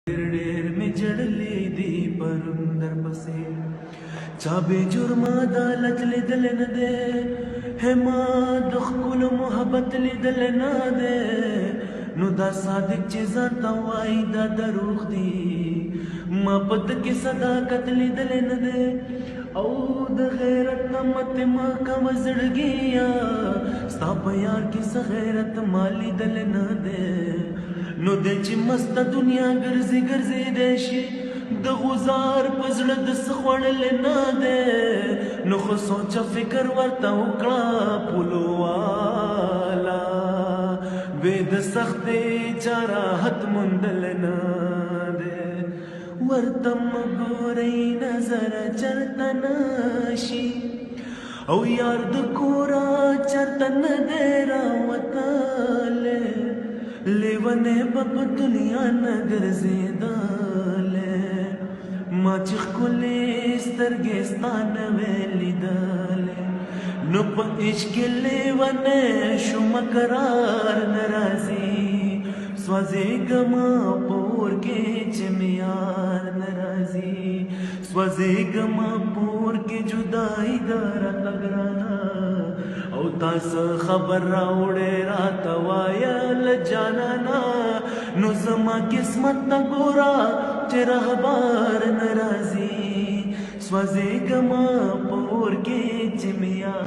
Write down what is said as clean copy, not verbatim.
ډېر ډېر مې جړلې دي پرون درپسې. چا بې جرمه عدالت لیدلی نه دی، هما د ښکلو محبت لیدلی نه دی. نو دا صادق چې ځان ته وایي دا دروغ دي، ما په ده کې صداقت لیدلی نه دی. او د غیرت نه مت مه کوه زړګیه، ستا په یار کې څه غیرت ما لیدلی نه دی. نو دی چې مسته دنیا ګرځي ګرځي دی شي، د غزار په زړه د څه خوړلی نه دی. نو خو سوچه فکر ورته وکړه پولو والا، بې د سختې چا راحت موندلی نه دی. ورته مه ګورئ نظر چرته نشي، او یار د کورا چرته نه دی راوتلی. لیونی به په دنیا نه ګرځېدلی، ما چې ښکلې سترګې ستا نه وې لیدلې. نو په عشق کې لیونی شوم قرار نه راځي، سوځېږمه په اور کې چې مې یار نه راځي. سوځېږمه په اور کې جدایي ده راته ګرانه، او تاسو خبر راوړې راته وایه له جانانه. نو زما قسمت ته ګوره چې رهبر نه راځي، سوځېږمه په اور کې چې مې یار